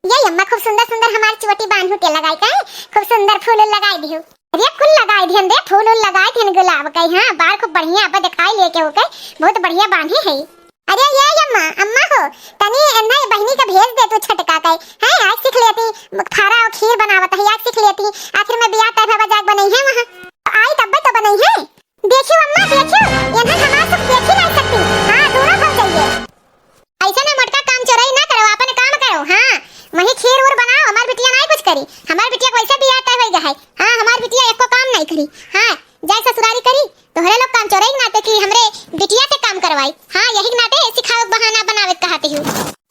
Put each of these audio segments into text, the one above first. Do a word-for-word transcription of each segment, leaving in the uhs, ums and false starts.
ये अम्मा खूब सुंदर सुंदर हमार चोटी बांधू के लगाई के, खूब सुंदर फूल उल लगाई दिहु। अरे कुल लगाई दिहन रे, फूल उल लगाई दिहन गुलाब के, हाँ, बार खूब बढ़िया, अब दिखाई लिए के होके, बहुत बढ़िया बांधे है। अरे ये अम्मा, अम्मा हो, तनी एन्ना बहिनी का भेज दे तू छोटका के, हैं, आज सीख लेती, फारा और खीर बनावत है, आज सीख लेती, आखिर में बियाह तय भवा जाके बनई है वहाँ, आई तब्बे तो बनई है। देखियो अम्मा, देखियो, एन्हन हमार सुख देखी नाई सकती। हाँ, दूनो भौजइये। ऐसे ना मोटका काम चोरई ना करो, आपन काम करो। हाँ, वही खीर उर बनाओ, हमार बिटिया नाई कुछ करी। हमार बिटिया के वैसे बियाह तय होई गए है। हाँ, हमार बिटिया एको काम नाई करी। हाँ, जाए ससुरारी करी, तोहरे लोग काम चोरई ना ते कि हमरे बिटिया से काम करवाई। हाँ, यही नाते सिखावे के बहाना बनावे के कहती हूँ।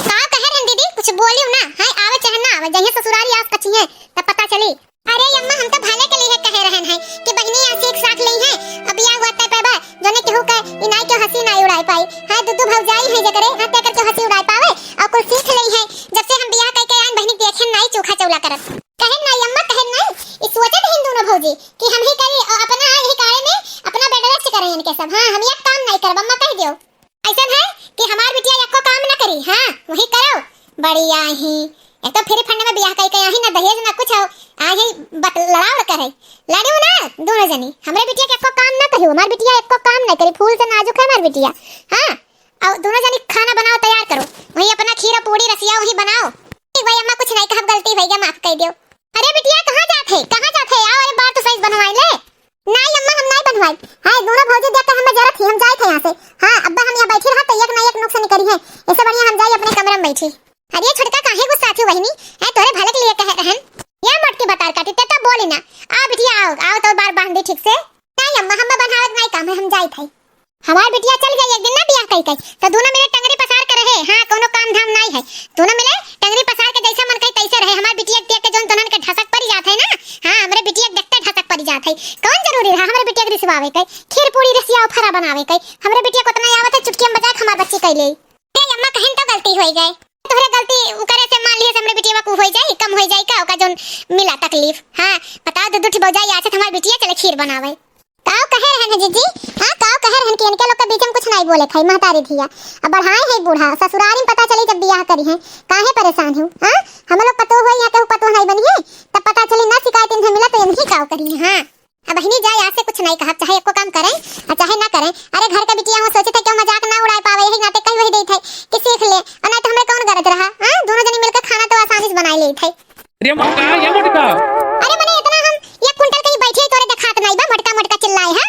का कहे रहन दीदी, कुछ बोलियो ना, है आवे चाहे ना आवे, जहिया ससुरारी आस कचिए तब पता चली। अरे अम्मा, हम तो भले के लिए कहे रहन है कि बहिनी यहाँ सीख साख ली है, अब बियाह हुआ तय पैबा, जने केहू के इनाई के हंसी नाई उड़ाई पाई। हाँ, दुद्दू भौजाई है जकरे, हाँ, ते करके हंसी उड़ाई पावे, और कुल सीख ली है। जब से हम बियाह कई के आन बहिनी देखे नाई चोखा चौला करत। कहे नाई अम्मा, कहे नाई, ई सोचत हैं दोनों भौजी कि हम ही करी, और अपना यही कारे में अपना बेड रेस्ट करें इनके सब। हाँ, हम एक काम नाई करब अम्मा, कह दियो। ऐसन है कि हमार बिटिया एको काम न करी, हाँ, वही करो। बढ़िया ही, एक तो फ्री फंड में बियाह कई के आही, ना दहेज ना कुछ हो, आही बत-, लड़ावड़ करे। लड़ियो ना दोनों जनी, हमरे बिटिया के एको काम ना कहियो, हमार बिटिया एको काम ना करी, फूल से नाजुक है हमार बिटिया। हाँ, और दोनों जनी खाना बनाओ, तैयार करो, वही अपना खीर और पूड़ी रसिया वही बनाओ। ठीक भाई अम्मा, कुछ नहीं कहब, गलती भई गा, माफ कर दियो। अरे बिटिया, कहाँ जात है, कहाँ जात है? आओ, अरे बार तो सही बनवाई ले। नाई अम्मा, हम नाई बनवाई। हाय, दोनों भौजी देख के हमें जरत ही, हम जाए थे यहाँ से। हाँ, अब्बा हम यहाँ बैठी रहा तो एक ना एक नुक्स निकरी है। ऐसे बढ़िया हम जाए अपने कमरे में बैठी। अरे छोटका, काहे गुस्सा थी बहिनी? है तोरे भले के लिए कहे रहन। ये मोटकी बतार काटी, ते तो बोली ना। आ बिटिया, आओ, आओ तो बार बांध दी ठीक से। नाई अम्मा, हम बनावत नाई काम है, हम जाए थे। हमार बिटिया चल जाई एक दिन ना बियाह कई कई, तो दोनों मिले टंगरी पसार के रहे। हाँ, कोनो काम धाम नाई है, दोनों मिले टंगरी पसार के जैसे मन कही तैसे रहे। हमार बिटिया के देख के जौन तोहन के ढसक पड़ी जात है ना, हाँ, हमरे बिटिया के देखते ढसक पड़ी जात है। कौन जरूरी रहा हमरे बिटिया के रिसवावे के, खीर पूड़ी रसिया फरा बनावे के? हमरे बिटिया को उतना आवत है, चुटकिया में बजा के हमार बच्ची कई ले। ए अम्मा, कहिन तो गलती होई गए, तोहरे गलती उकरे से मान लिए से हमरे बिटिया को होई जाई, कम होई जाई का, ओका जौन मिला तकलीफ। हाँ, बताओ, दू दू ठी भौजाई आछे तो हमार बिटिया चले खीर बनावे। काव कहे रहन है जीजी? हाँ, काव कहे रहन कि इनके लोग के बीच में कुछ नाई बोले खाई महतारी धिया। अब बढ़ाए है बूढ़ा, ससुरारी में पता चली जब बियाह करी है। काहे परेशान हो? हाँ, हम लोग पतोह होई या केहू पतोह नाई बनी है, तब पता चली ना शिकायत इन्हें मिला तो इन्हीं काव करी है। हाँ, अब बहिनी जाए, आज से कुछ नाई कहब, चाहे एको काम करें और चाहे ना करें। अरे घर के बिटिया हो, सोचे थे क्यों मजाक ना उड़ाए पावे, यही नाते कही वही देई थे कि सीख ले, और नाई तो हमरे कौन गरज रहा। हाँ, दोनों जनी मिलकर खाना तो आसानी से बनाई लेई थे। अरे मोटका, ये मोटका। अरे मने इतना हम एक कुंटल कहीं बैठे तोरे देखात नाई बा, मोटका मोटका चिल्लाए है।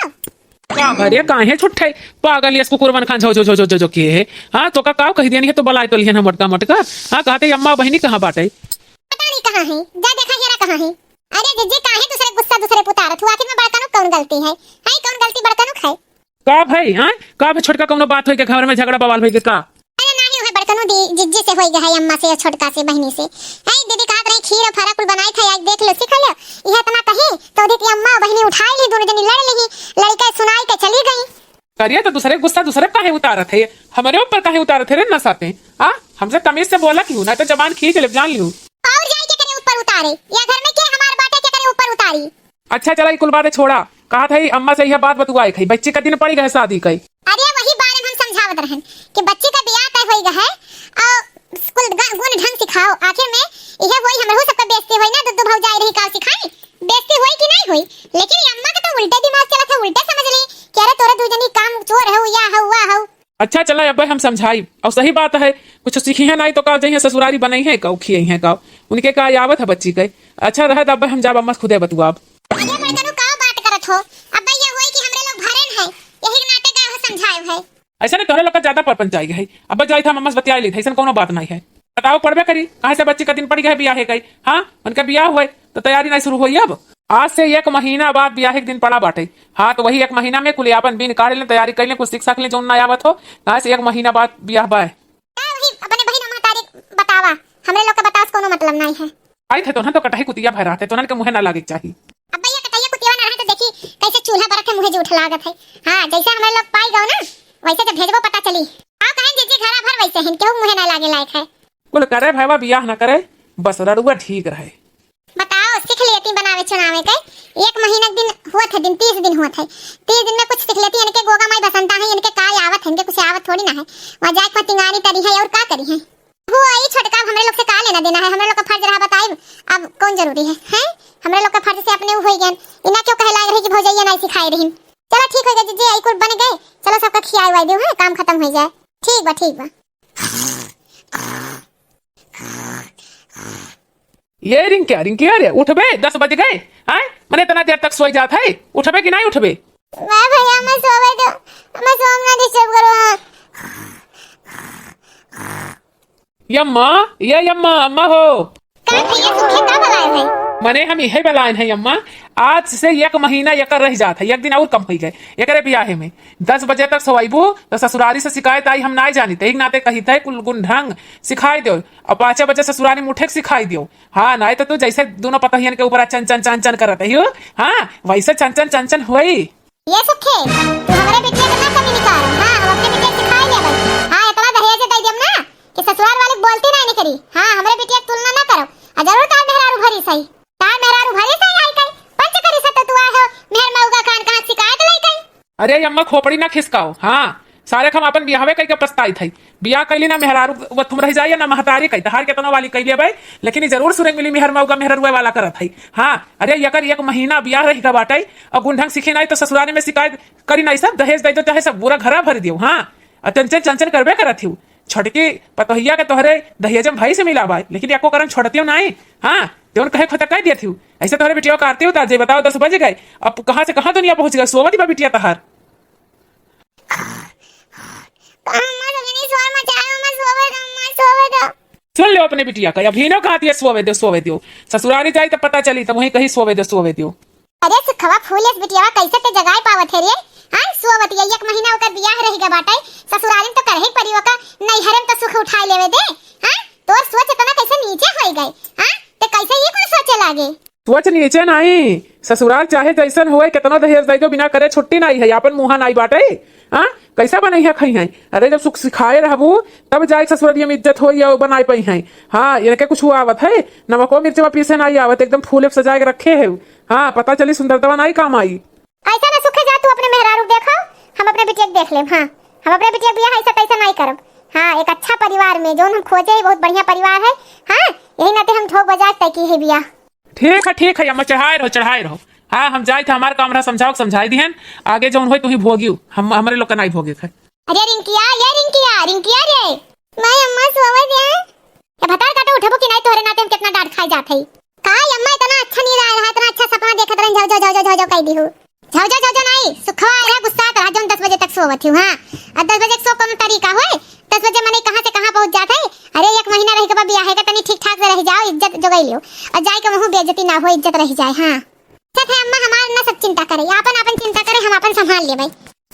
का भरे काहे छुट्ठे पागल यस कुकुर बन खान झो झो झो झो झो किए है। हाँ, तो का काव कह दिया नहीं है तो बलाए तो लिहन हम मोटका मोटका। हाँ, कहते अम्मा बहिनी कहाँ बाटे? पता नहीं कहाँ है, जा देखा हेरा कहाँ है। अरे जिज्जी, काहे दूसरे गुस्सा दूसरे पुतारत हुआ, आखिर में बड़कनू कौन गलती है? है कौन गलती बड़कनू है? का भाई, हाँ? का भाई छोटका कौनो बात होई के घर में झगड़ा बवाल होई के का? अरे नाही, उहे बड़कनू दी, जिज्जी से होई गए है, अम्मा से या छोटका से, बहिनी से। है दीदी कहत रही खीर और फरा कुल बनाई था, आज देख लो, सीख लो। यह इतना कही तो उदित की अम्मा और बहिनी उठाई ली, दोनों जनी लड़ ली, लड़का सुनाई के चली गई। अरे तो दूसरे गुस्सा दूसरे काहे उतारत है, हमारे ऊपर काहे उतारत है रे नसाते? हाँ, हमसे तमीज से बोला क्यों, ना तो जबान खींच ले जान लियो। और जाए के करे ऊपर उतारे, या घर में के हमार बाटे के करे ऊपर उतारी? अच्छा चला, ई कुल बातें छोड़ा। कहा था ई अम्मा से यह बात बतुआए खई, बच्ची का दिन पड़ी गए शादी कई। अरे वही बारे में हम समझावत रहन कि बच्ची का बियाह तय होई गए है और कुल ग-, गुण ढंग सिखाओ। आखिर में यह होई हमरहू सबका बेइज्जती होई ना, दुद्दू भौजाई रही का सिखाई, बेइज्जती होई कि नहीं होई? लेकिन ये अम्मा का तो उल्टे दिमाग चला था, उल्टे समझ ली कि अरे तोरे दू जनी काम चोर हो या हो, वा हो। अच्छा चला, अब हम समझाई। और सही बात है, कुछ सीखी है नाई तो का जइहे ससुरारी बनई है का, खियई है का, उनके का आवत है बच्ची के। अच्छा रह, अब हम जाब अम्मा से खुदे बतुआब। अरे बड़कनू का बात करत हो? अब ये होई कि हमरे लोग भरेन है, यही नाते का हो समझाए है। ऐसा नहीं तोहरे लोग का ज्यादा परपंच आई है, अब जाई था अम्मा से बतियाई ली था, ऐसा कोनो बात नहीं है। बताओ पड़बे करी, कहाँ से बच्ची का दिन पड़ी गए बियाह है कई? हाँ, उनका बियाह हुए तो तैयारी नहीं शुरू हुई अब। आज से एक महीना बाद बियाह के दिन पड़ा बाटे। हाँ, तो वही एक महीना में कुल आपन बीन काढ़ लें, तैयारी कर लें, कुछ सीख साख लें, जौन ना आवत हो। आज से एक महीना बाद बियाह बा। का वही अपने बहिन महतारी बतावा, हमरे लोग के बतास कोनो मतलब नहीं है। आई थे तोहन तो कटही कुतिया भय रहते, तोहन के मुँहे ना लागे के चाही। अब भैया कटहिया कुतिया ना रहे तो देखी कैसे चूल्हा बरत के मुँहे जूठ लागत है। हाँ, जैसे हमरे लोग पाई गओ ना, वैसे जब भेजबो पता चली। आ कहें जीजी घरा भर वैसे हैं, केहू मुँहे ना लागे लायक है। कुल करे भयवा बियाह ना करे, बस रड़ुआ ठीक रहे। बताओ, सीख लेती बनावे चुनावे के। एक महीना के दिन हुआ थे, दिन, तीस दिन हुआ थे। तीस दिन में कुछ सीख लेती, इनके गोगा माई बसंता है, इनके काय आवत है, इनके कुछ आवत थोड़ी ना है। वहाँ जाके वहाँ तिंगानी तरी है और का करी है? हो, ई छोटका, अब हमरे लोग से का लेना देना है? हमरे लोग का फर्ज रहा बताई, अब कौन जरूरी है, हैं? हमरे लोग का फर्ज से अपने उ होई गयन। इना क्यों कहलाए रही कि भौजैया नाई सिखाए रही? चलो ठीक हो गया, जे आई कुल बन गए, चलो सबका खियाए वाई दो, हैं? काम खत्म हो जाए। ठीक बा, ठीक बा। ये रिंकिया, रिंकिया रे, उठबे, दस बज गए, हैं? मने इतना देर तक सोई जात है, उठबे कि नहीं उठबे? मैं भैया, मैं सोवे दो, मैं सोम ना disturb करो, हाँ। यम्मा, ये यम्मा, अम्मा हो। का भैया, सुखे का बलाए है? मने हम इहे बलाइन है यम्मा, आज से एक महीना एकर रह जात है, एक दिन और कम होई गए एकरे बियाहे में। दस बजे तक सोवाइबू तो ससुरारी से शिकायत आई, हम नाई जानी, ते एक नाते कही थे कुल गुण ढंग सिखाई दियो, और पाँचे बजे ससुरारी में उठे के सिखाई दियो। हाँ, नाई तो तू जैसे दोनों पतहियन के ऊपर चन चन चन चन करत है, हाँ, वैसे चन चन चन चन होई। ये सुखे, तू हमरे बिटिया के ना कमी निकाल। हाँ, हम अपने बिटिया के सिखाई लेबै। हाँ, इतना दहेज दे देम ना कि ससुराल वाली बोलती नहीं निकरी। हाँ, हमरे बिटिया के तुलना ना करो। आ जरूर तार मेहरारू भरी सही। तार मेहरारू भरी सही आई कई। पंच करी सत तू आए हो, मेहर मऊगा कान कहाँ शिकायत लाई कई। अरे अम्मा, खोपड़ी ना खिसकाओ। हाँ, सारे हम अपन बियाहवे कई के पछताइत है। बियाह कैली ना मेहरारू वथुम रह जाए, ना महतारी कई, तहार केतनो वाली कैले बे, लेकिन ई जरूर सुरे मिली मेहर मऊगा मेहररुए वाला करत है। हाँ, अरे एकर एक महीना बियाह रही का बाटे, और गुण ढंग सीखी नाई तो ससुरारी में शिकायत करी नाई, सब दहेज दे दो, चाहे सब पूरा घरा भर दियो। हाँ, और चंचन चंचन करबे करत हिउ। छोटकी पतोहिया के तोहरे दहेजम भाई से मिला बा, लेकिन एको करम छोड़तियो नाई। हाँ, जौन कहे खोता कह दिया थिउ। ऐसे तोहरे बिटिया का आरती उतार जे, बताओ दस बज गए, अब कहाँ से कहाँ दुनिया पहुँच गए, सोवत बा बिटिया तहार। अम्मा, सबने शोर मचायो, अम्मा, सोवे दो, अम्मा, सोवे दो। सुन लो अपने बिटिया का, अभी ना कहती है सोवे दो, सोवे दो। ससुरारी जाई तब पता चली, तब वहीं कही सोवे दो, सोवे दो। अरे सुखवा फूल, इस बिटियावा कैसे ते जगाए पावत है रे? हाँ, सोवत ये एक महीना ओकर बियाह रह गया बाटे, ससुरारी में तो करही परी ओकर, नैहरे में तो सुख उठाए लेवे दे। हाँ, तोर सोच इतना कैसे नीचे होई गए? हाँ, ते कैसे ये कुल सोचे लागे? सोच नीचे नाई, ससुराल चाहे जैसन होए, केतनो दहेज दे दो, बिना करे छुट्टी नाई है, आपन मुँहा नाई बाटे। हाँ, कैसा बनैया खाई हैं? अरे जब सुख सिखाए रहबू, तब जाए ससुरलिया में इज्जत होई या बनाए पाई हैं। हाँ, इनके कुछ हुआ आवत है, नमको मिर्चवा पीसे नाई आवत, एकदम फूले सजाए के रखे है। हाँ, पता चली सुंदरतवा नाई काम आई। ऐसा ना सुखे जा, तू अपने मेहरारू देखो, हम अपने बिटिया के देख लेब। हाँ, हम अपने बिटिया के बियाह ऐसा तैसा नाई करब। हाँ, एक अच्छा परिवार में जौन हम खोजे ही बहुत बढ़िया परिवार है। हाँ, यही नाते हम ठोक बजाए तय की है बियाह। ठीक है, ठीक है अम्मा, चढ़ाए रहो, चढ़ाए रहो। हाँ, हम जाए थे, हमार काम रहा समझाओ, समझाई दिहन। आगे जौन होई तुही भोगियो, हम, हमरे लोग का नाई भोगे थे। अरे रिंकिया, ये रिंकिया, रिंकिया रे। मैं अम्मा सोवे दे। ये भतार काटो उठबो कि नाई, तोहरे नाते हम कितना डांट खाई जात है। का अम्मा, इतना अच्छा नींद आया रहा, इतना अच्छा सपना देखत रहन, जाओ, जाओ, जाओ, जाओ, जाओ, कह दी हो। जाओ, जाओ, जाओ, जाओ, नाई, सुखवा आया, गुस्सा रहा, जौन दस बजे तक सोवत हूँ। हाँ, अब दस बजे के सो कौन तरीका होए? दस बजे मने कहाँ से कहाँ पहुँच जात है? अरे, एक महीना रह के बा बियाहे का, तनी ठीक ठाक से रह जाओ, इज्जत जोगाई लियो। और जाए के वहूँ बेइज्जती ना हो, इज्जत रह जाए। हाँ, अच्छा थे अम्मा, हमार ना सब चिंता करे, आपन आपन चिंता करे, हम आपन संभाल लेबै।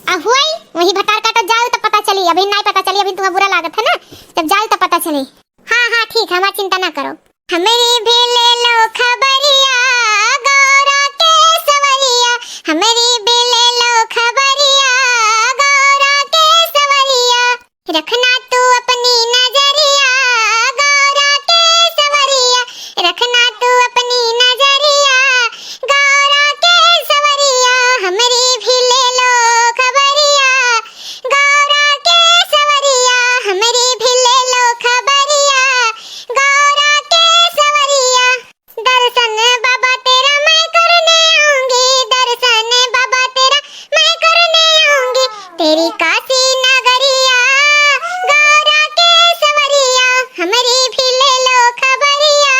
आ हुई, वही भतार काटो जाओ तब पता चली, अभी नाई पता चली, अभी तुम्हें बुरा लागत है ना, जब जाओ तब पता चली। हाँ, हाँ, ठीक है, हमार चिंता ना करो। हमरी भी ले लो खबरिया, गौरा के सवरिया, हमरी भी ले लो खबरिया, गौरा के सवरिया। रखना तू अपनी नजरिया, गौरा के सवरिया, रखना तू अपनी नजरिया, गौरा के सवरिया, हमरी भी ले लो खबरिया, गौरा के सवरिया, हमरी भी ले लो खबरिया, गौरा के सवरिया। दर्शन बाबा तेरा मैं करने आऊंगी, दर्शन बाबा तेरा मैं करने आऊंगी, तेरी काशी नगरिया, गौरा के सवरिया, हमरी भी ले लो खबरिया,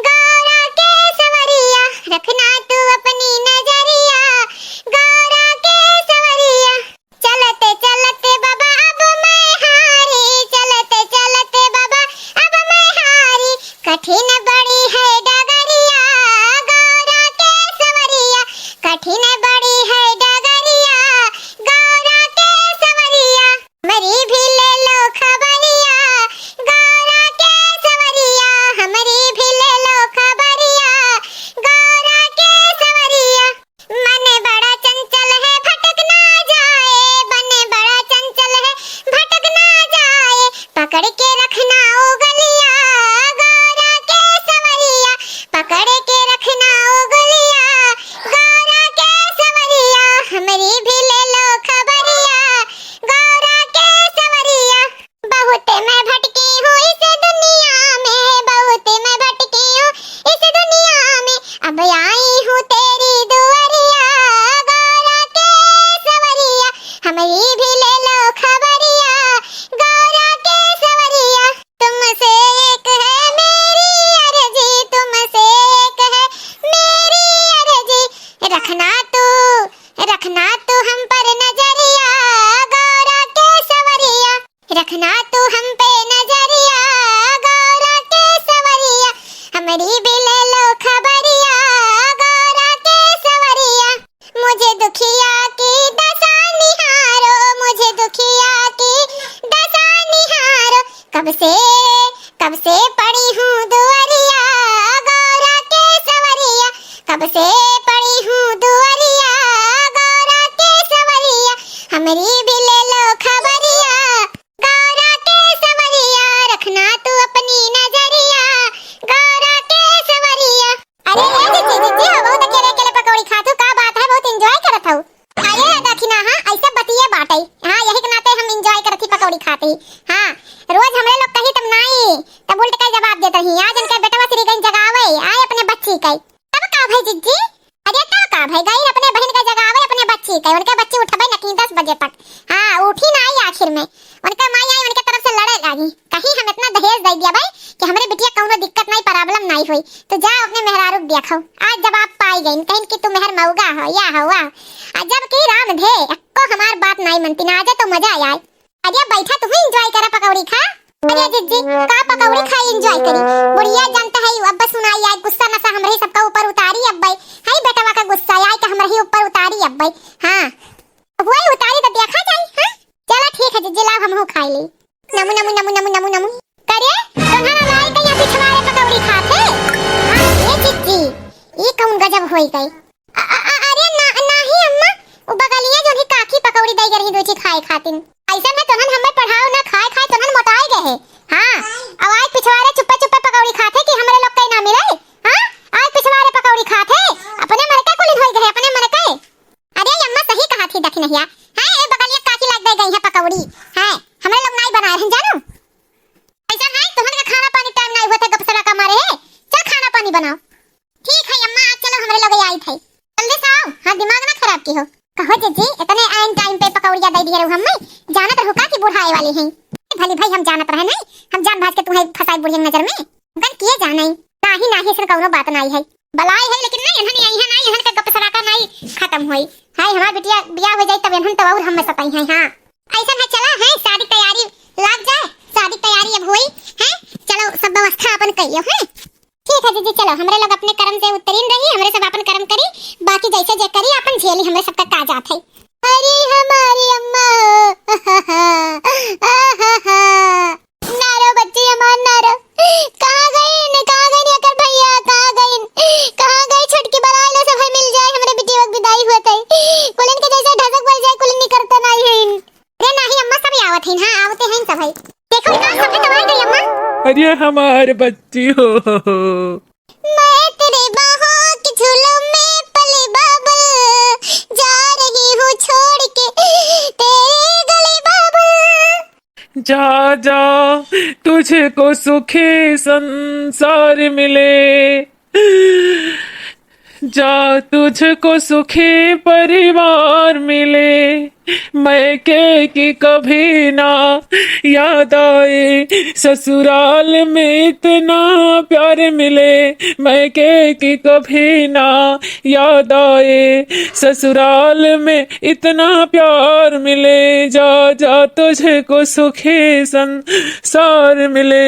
गौरा के सवरिया, रखना तू अपनी नजरिया, गौरा के सवरिया। चलते चलते बाबा अब मैं हारी, चलते चलते बाबा अब मैं हारी, कठिन बड़ी है डगरिया, गौरा के सवरिया, कठिन बड़ी है डगरिया, गौरा के सवरिया। हमरी भी ले लो खबरिया, गौरा के सवरिया, हमरी भी ले लो खबरिया, गौरा के सवरिया। मन बड़ा चंचल है, भटक ना जाए, मन बड़ा चंचल है, भटक ना जाए, पकड़ के रखना ओ गलिया, गौरा के सवरिया, टीवी ले लो खबरिया, गौरा के सवरिया, मुझे दुखिया की दशा निहारो, मुझे दुखिया की दशा निहारो। कब से, कब से पड़ी हूँ दुआरिया, गौरा के सवरिया, कब से पड़ी हूँ दुआरिया, गौरा के सवरिया, हमरी भी ले लो खबरिया। गौरा के सवरिया, रखना तू अपनी नजरिया, गौरा के सवरिया। अरे ए जिज्जी, जिज्जी हो, बहुत अकेले अकेले पकौड़ी खात हो, का बात है, बहुत enjoy करत हो? अरे दखिना, हाँ, ऐसे बतिये बाटे, हाँ, यही के नाते हम enjoy करत ही पकौड़ी खात ही। हाँ, रोज हमरे लोग कही तब नाई, तब उल्ट के जवाब देत रही। आज इनके बेटवा श्री गई जगावे, आए अपने बच्ची के। तब का भई जिज्जी? अरे तब का भई, गई अपने बहिन के जगावे, अपने बच्ची के, उनके बच्ची उठबे न की दस बजे तक। हाँ, उठी ना आई आखिर में। उनके माई आई, उनके तरफ से लड़े लागी, कहीं हम इतना दहेज दे दिया भाई कि हमरे बिटिया कौनो दिक्कत नहीं, problem नहीं हुई। तो जा अपने मेहरारू के देखो, आज जब आप पाई गई, कहीं कि तू मेहर मऊगा हो, या हो, वाह। आ जब कि राम धे, एक्को हमार बात नहीं मनती ना, आजे तो मजा आए। अरे बैठा, तू ही enjoy करा, पकौड़ी खा। अरे जिज्जी, का पकौड़ी खाई enjoy करी? बुढ़िया जानता है, अब बस सुनाई आए, गुस्सा नशा हमरे ही सबका ऊपर उतारी अब भाई। है बेटवा का गुस्सा आए तो हमरे ही ऊपर उतारी अब भाई। हाँ, हुआ ही उतारी तो देखा जाए। हाँ, चला ठीक है जिज्जी, लाओ हमहू खाई ली। नमु, नमु, नमु, नमु, नमु, नमु। करे, तोहन लाई कहिया पिछवाड़े पकौड़ी खात है? हाँ, ए जिज्जी, ई कौन गजब होई गई? अ-, अ-, अ-, अरे ना, नाही अम्मा, उ बगलिया जोन ही काकी पकौड़ी दई रही दोची खाए खातिन। ऐसा में तोहन हमें पढ़ाओ ना, खाए खाए तोहन मोटाए गए है। हाँ, अब आज पिछवाड़े चुप्पे चुप्पे पकौड़ी खात है कि हमरे लोग कहीं ना मिले। हाँ, आज पिछवाड़े पकौड़ी खात है, अपने मन के कुलिन होई गए, अपने मन के। अरे अम्मा सही कहा थी दखिनहिया, है ए बगलिया काकी लाग दे गई है पकौड़ी, है हमरे लोग नाई बनाए रहन जानू। ऐसा है तोहन का खाना पानी time नाई हुआ था, गपसरा का मारे है, चल खाना पानी बनाओ। ठीक है अम्मा, आज चलो हमरे लगे आई थे। जल्दी से आओ, हाँ दिमाग ना खराब की हो। कहो जिज्जी, इतने आइन time पे पकौड़िया दे दिए रहू हमें, जानत रहू का कि बुढ़ाए वाली हैं। भली भाई हम जानत रहे नहीं, हम जान भाज के तुम्हें फंसाई बुढ़िया नजर में। गन किए जाने, नाही नाही ऐसन कौनो बात नाही है। बलाई है लेकिन नहीं, इन्हन यही है नहीं, इन्हन के गप सराका नहीं खत्म होई। हाय हमार बिटिया बियाह हो जाई तब इन्हन तो और हम में सताई है। हाँ ऐसा है, चला है शादी तैयारी लाग जाए, शादी तैयारी अब होई है। चलो सब व्यवस्था अपन करियो है। ठीक है दीदी, चलो, हमरे लोग अपने कर्म से उत्तीर्ण रही, हमरे सब अपन कर्म करी, बाकी जैसे जे करी, अपन झेली, हमरे सबका का जात है। अरे हमारी अम्मा, नारो बच्ची हमार नारो, कहाँ गई न, कहाँ गई न एकर भैया, कहाँ गई न, कहाँ गई छोटकी, बलाए लो, सब है मिल जाए, हमरे बिटिया के विदाई होत है, कुलिन के जैसे ढसक बल जाए, कुलिन निकरते नहीं है। अरे नाही अम्मा, सब आवत हैं। हाँ, आवते हैं सब है। देखो ना, सब तो आ गई अम्मा। अरे हमार बच्ची हो। मैं तेरे बाहों के झूलों में पली बाबुल, जा रही हूँ छोड़ के तेरे गली बाबुल। जा जा, तुझको सुखी संसार मिले। जा तुझको सुखी परिवार मिले, मैके की कभी ना याद आए, ससुराल में इतना प्यार मिले, मैके की कभी ना याद आए, ससुराल में इतना प्यार मिले, जा जा तुझको सुखी संसार मिले।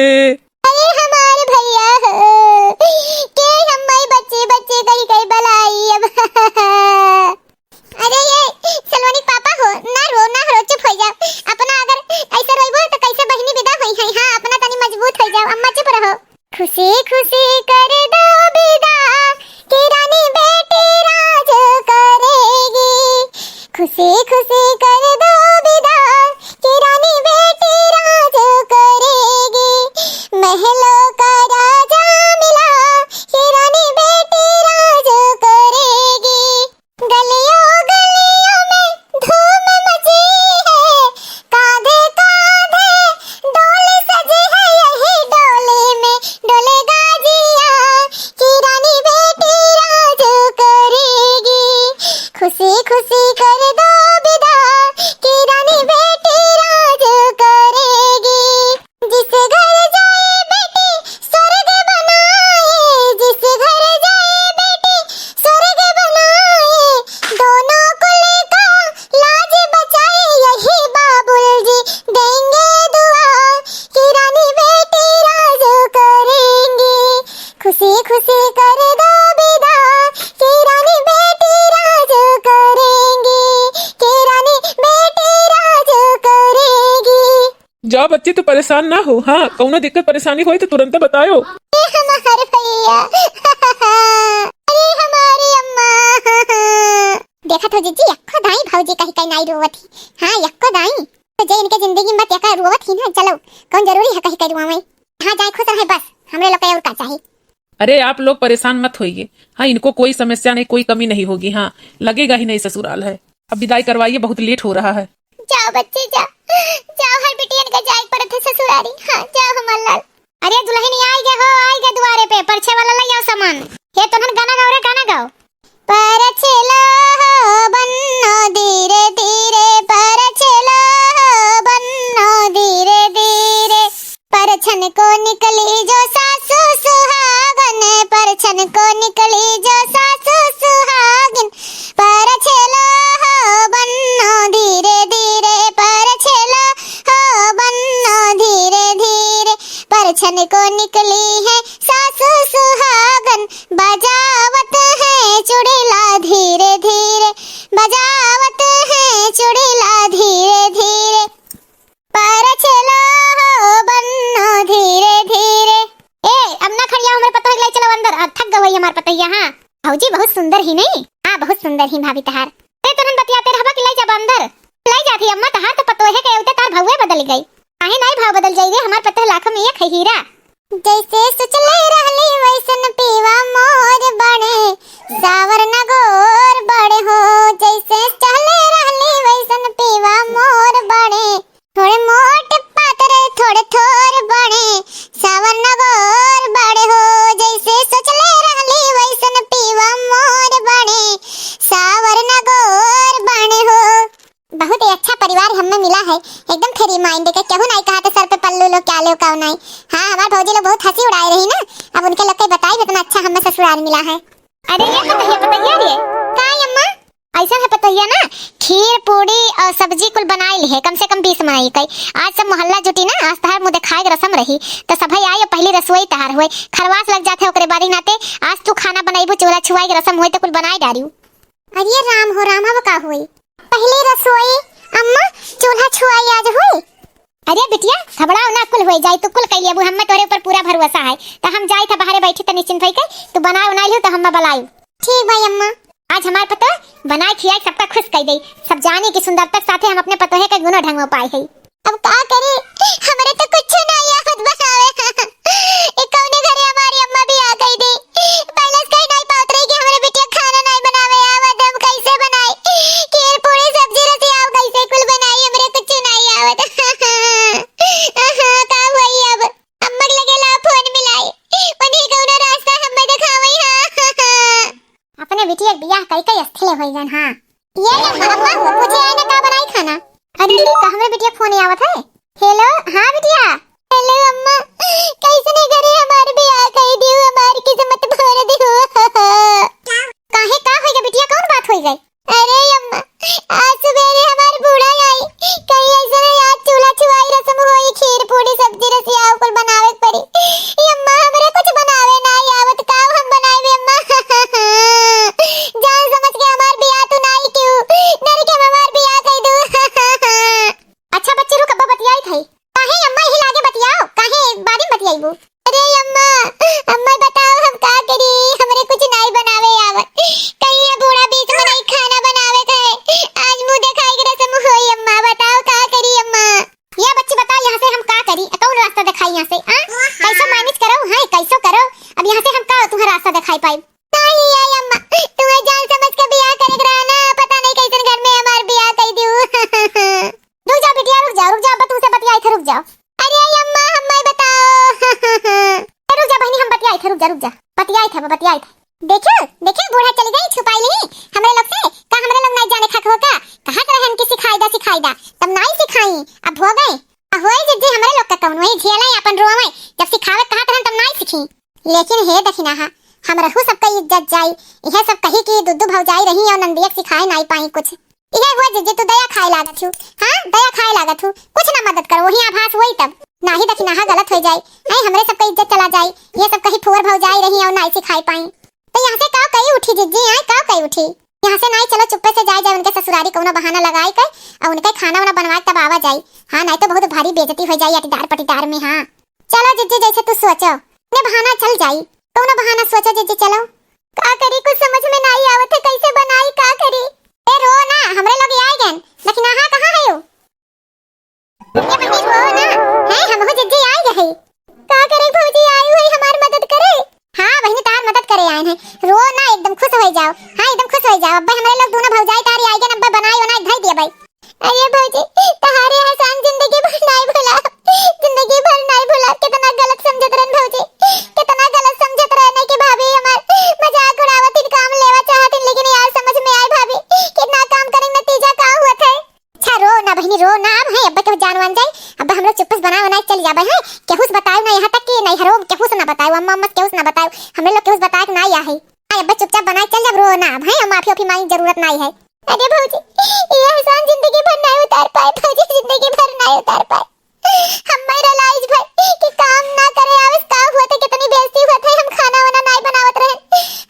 अरे हमारे भैया हो, के हम माई बच्चे बच्चे कही कही बलाई अब। अरे ये सलोनी पापा हो, ना रो, ना रो, चुप हो जाओ। अपना अगर ऐसे रोइबो तो कैसे बहिनी विदा होई है? हाँ, अपना तनी मजबूत हो जाओ, अम्मा चुप रहो। खुशी खुशी कर दो विदा, कि रानी बेटी राज करेगी। खुशी खुशी कर दो विदा, कि रानी बेटी राज करेगी। महलों का राजा मिला, उसे कर दो विदा, कि रानी बेटी राज करेंगी, कि रानी बेटी राज करेंगी। जा बच्ची, तू परेशान ना हो। हाँ, कौनो दिक्कत परेशानी होई तो तुरंते बतायो। ए हमार भैया, अरे हमारी अम्मा। देखत हो जीजी, यक्को दाई भौजी कहि कहि नाई रोवत ही। हाँ, यक्को दाई। तो जे इनके जिंदगी में बतिया का रोवत ही ना, चलो, कौन जरूरी है कहि कहि रोवे? हाँ, जाए खुश रहे बस, हमरे लोग के और का चाही? अरे आप लोग परेशान मत होइए। हाँ, इनको कोई समस्या नहीं, कोई कमी नहीं होगी। हाँ, लगेगा ही नहीं ससुराल है। अब विदाई करवाइए, बहुत लेट हो रहा है। जाओ बच्चे जाओ, जाओ हर बिटियन का जाए पड़त है ससुरारी। हाँ, जाओ हमार लाल। अरे दुल्हनिया आई गे हो, आई गे दुआरे पे, परछे वाला ले आओ सामान। हे तोहन गाना गाओ रे, गाना गाओ। परछेला हो बन्नो धीरे धीरे, परछेला हो बन्नो धीरे धीरे। परछन को निकली जो सासू सुहागन, परछन को निकली जो सासू सुहागन। परछेला हो बन्नो धीरे धीरे, परछेला हो बन्नो धीरे धीरे। परछन को निकली है सासू सुहागन, बजावत है चुड़ैला धीरे धीरे, बजावत है चुड़ैला धीरे धीरे। परछेला हो बन्नो धीरे धीरे। ए, अब ना खड़िया, हमरे पतोह के लाई चलो अंदर, आ, थक गई हमार पतोहिया। हाँ भौजी बहुत सुंदर ही नहीं। हाँ, बहुत सुंदर ही भाभी तहार। ते तुरंत बतियाते रहबा कि लाई जाबा अंदर? लाई जाती अम्मा, तहार तो पतोहे के उते तार भौवे बदल गई। काहे नाई भाव बदल जाई रे, हमार पतोह लाखों में एक है हीरा। जैसे सोचले रहली वैसन पीवा मोर बड़े, सावर न गोर बड़े हो। जैसे चहले रहली वैसन पीवा मोर बड़े, थोड़े मोट पातर थोड़े थोर बड़े, सावर न गोर बड़े हो। जैसे सोचले रहली वैसन पीवा मोर बड़े, सावर न गोर बड़े हो। बहुत ही अच्छा परिवार हमें मिला है, एकदम free mind के, केहू नाई कहा तो सर पे पल्लू लो, क्या लो, काऊ नाई। हाँ, हमार भौजी लोग बहुत हंसी उड़ाए रही ना, अब उनके लोग के बताई इतना अच्छा हमें ससुराल मिला है। अरे ये पतोहिया, पतोहिया रे, का अम्मा? ऐसा है पतोहिया ना, खीर पूड़ी और सब्जी कुल बनाई ली है, कम से कम बीस मनई कई। आज सब मोहल्ला जुटी ना, आज तहार मुँह देखाए के रसम रही, तो सभई आई और पहली रसोई तहार हुए, खरवास लग जाते ओकरे बाद ही नाते। आज तू खाना बनैबू, चूल्हा छुआई के रसम हुई तो कुल बनाई डारियो। अरे राम हो राम, अब का हुई? पहली रसोई अम्मा, चूल्हा छुआई आज हुई। अरे बिटिया, घबराओ ना, कुल होई जाई, तू कुल कई लेबू, हम्मे तोरे ऊपर पूरा भरोसा है। त हम जाई था बाहरे बैठी त निश्चिंत होई के, तू बनाए उनाए लियो त हम्मे बलायू। ठीक भाई अम्मा। आज हमार पतोह बनाए खियाई सबका खुश कई दे, सब जानी कि सुंदरता के साथे हम अपने पतोहे के गुनो ढंगो पाए है। अब का करी, हमरे तो कुछ ना आवत बनावे। ए कौने घरे हमारी अम्मा बियाह कई दी। पहले से कहीं नहीं पावत रही कि हमरे बिटिया खाना नहीं बनावे आवत, हम कैसे बनाई? खीर पूरी सब्जी रोटी आओ कैसे कुल बनाई, हमरे कुछ नहीं आवत। का हुई अब? अम्मा के लगे ला फोन मिलाई, उन्हीं कौनो रास्ता हमें दिखावई। हाँ, अपने बिटिया के बियाह कई कई अस्थिले होई गन। हाँ, ये ले अम्मा, अम्मा हो पूछे आए ना का बनाई खाना। अरे अरे, का हमरे बिटिया के फोन आवत है। हेलो, हाँ बिटिया। हेलो अम्मा, कैसने घरे हमार बियाह कई दियो, हमार किस्मत भर दियो। काहे, का होई गए बिटिया, कौन बात होई गई? अरे अम्मा, आज सुबेरे हमार बूढ़ा आई, कहीं ऐसे में आज चूल्हा छुआई रसम होई, खीर पूड़ी सब्जी रसिया कुल बनावे के पड़ी। ए अम्मा, हमरे कुछ बनावे ना आवत, का हम बनावे अम्मा? जान समझ के हमार बियाह तू नाई क्यों, नरके में हमार बियाह कई दू। अच्छा बच्ची रुक, अब्बा बतियाई थई। काहे अम्मा यही लागे बतियाओ, काहे बारी में बतियाईबू? अरे अम्मा, अम्मा बताओ हम का करी, हमरे कुछ नाई बनावे आवत। कहीं ये बूढ़ा बीच में नहीं खाना बनावे थे, आज मुंह दिखाई के रसम होई अम्मा, बताओ का करी अम्मा? या बच्ची बता, यहाँ से हम का करी, कौन रास्ता दिखाई यहाँ से? आ? कैसो मैनेज करो, हाँ कैसो करो, अब यहाँ से हम का तुम्हें रास्ता दिखाई पाई? नहीं आई अम्मा, तुम्हें जान समझ के बियाह करे के रहा ना, पता नहीं कैसन घर में हमार बियाह कई दियो। रुक जा बिटिया, रुक जा, रुक जा, अब तुमसे बतियाई थे, रुक जाओ। अरे अम्मा, हमें बताओ। रुक जा बहनी, हम बतियाई थे, रुक जा, रुक जा, बतियाई थे, बतियाई थे। देखो, देखो, बूढ़ा चली गई, छुपाई ली हमरे लोग से, का हमरे लोग नहीं जाने खाक हो का? कहा तो रहन की सिखाई दा, सिखाई दा, तब नहीं सिखाई, अब हो गए। आ होए जिज्जी हमरे लोग का कौन, वही झेले अपन रोवे, जब सिखावे कहा तो हम तब नहीं सीखी। लेकिन हे दखिनाहा, हमरहू सबका इज्जत जाई, यह सब कही कि दुद्दू भौजाई रही और नंदिया के सिखाए नहीं पाई कुछ। इहे हुआ जिज्जी, तू दया खाए लागत हूँ। हाँ, दया खाए लागत हूँ। कुछ ना मदद करो, वही आभास हुई तब। नाही दखिनाहा गलत होइ जाई, हैं, हमरे सबके इज्जत चला जाई, ये सब कही फुअर भौजाई रही अउर नाही सिखाई पाई। तो यहाँ से का कही उठी जिज्जी, आए का कही उठी? यहाँ से नाही, चलो चुप्पे से जाए जाए उनके ससुरारी, कउनो बहाना लगाई के अउर उनके खाना वाना बनवाए तब आवा जाई। हाँ, नाही तो बहुत भारी बेइज्जती होइ जाई अटीदार पटीदार में। हाँ चलो जिज्जी, जैसे तू सोचो, ने बहाना चल जाई, कउनो बहाना सोचो जिज्जी, चलो। का करी, कुछ समझ में नाही आवत है, कैसे बनाई, का करी? ए रो ना, हमरे लोग आए गए, लेकिन हाँ कहाँ है यू? ए बहिनी रो ना, हैं, हमहू जिज्जी आए गए। का करे भौजी, आई हुई हमार मदद करे? हाँ बहिनी, तार मदद करे आए हैं। रो ना, एकदम खुश होइ जाओ। हाँ, एकदम खुश होइ जाओ। अब्बे हमरे लोग दोनों भौजाई तारी आई गन, अब्बे बनाई बनाई धई दिए भाई। अरे भौजी, तहारे एहसान जिंदगी भर नाही भुलाब, जिंदगी भर नाही भुलाब। कितना गलत समझत रहन भौजी, कितना गलत समझत रहन कि भाभी हमार मजाक उड़ावत इन, काम लेवा चाहत इन, लेकिन यार समझ में आए भाभी, कितना काम करे नतीजा का हुआ था। अच्छा रो ना बहिनी, रो ना, अब है, अब्बे केहू जान वान जाई, अब्बे हम लोग चुप्पस बना बनाए चल जाबे हैं, केहू से बतायो ना, यहाँ तक कि नैहरो में केहू से ना बतायो, अम्मा अम्मा से केहू से ना बतायो, हमरे लोग केहू से बताए के ना या है। हाँ, अब्बे चुपचाप बनाए चल जाब, रो ना, अब है, माफी वाफी मांगे जरूरत नाही है। अरे भौजी, ये एहसान जिंदगी भर नाही उतार पाए भौजी, जिंदगी भर नाही उतार पाए। हम्मे realize भई कि काम ना करे आवस का हुआ थे, कितनी बेइज्जती हुआ थे, हम खाना वाना नाही बनावत रहे,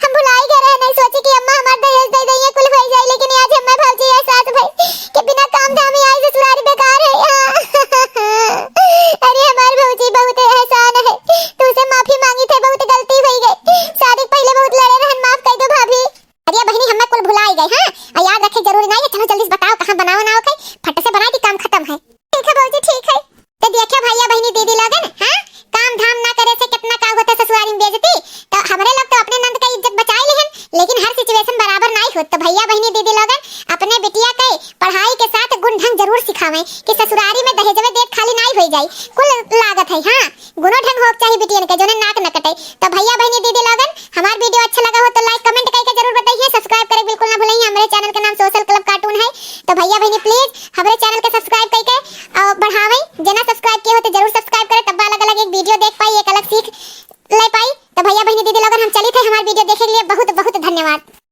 हम भुलाई गए रहे, नाही सोची कि अम्मा हमार दहेज दे दइए, कुल होइ जाए, लेकिन आज हम्मे भौजी एहसास भई कि बिना काम धाम ही आई ससुरारी बेकार है। अरे हमार भौजी बहुत एहसान है, तुझसे माफी मांगी थे, बहुत गलती होइ गई, शादी के पहले बहुत लड़े रहन, माफ कर दो भाभी। अरे बहिनी, हम्मे कुल भुलाई गए, हाँ? आ याद रखे जरूरी नाही है, चलो जल्दी से बताओ कहाँ बनाओ ना, ओके? फट से बनाई दी, काम खतम है। ठीक है भौजी, ठीक है। तो देखो भैया बहिनी दीदी लोगन, हाँ? काम धाम ना करे से कितना का होता ससुरारी में बेइज्जती। तो हमरे लोग तो अपने नंद का इज्जत बचाए लेहन, लेकिन हर situation बराबर नाही होत। तो भैया बहिनी दीदी लोगन अपने बिटिया के पढ़ाई के साथ गुण ढंग जरूर सिखावें कि ससुरारी में दहेजवे देत खाली नाही होइ जाई, कुल लागत है, हाँ? गुणो ढंग होक चाही बिटियन के, जोने नाक न कटे। तो भैया बहिनी दीदी लोगन, हमार video अच्छा लगा हो तो like comment करके जरूर बताइए, subscribe करे बिल्कुल ना भूलिए। हमरे channel के नाम Social Club Cartoon है, तो भैया बहिनी please हमरे channel के subscribe करके और बढ़ावें। जे ना subscribe किए हो तो जरूर subscribe करें, तब अलग अलग एक video देख पाई, एक अलग सीख ले पाई। तो भैया बहिनी दीदी लोगन, हम चली थे, हमार video देखे के लिए बहुत बहुत धन्यवाद।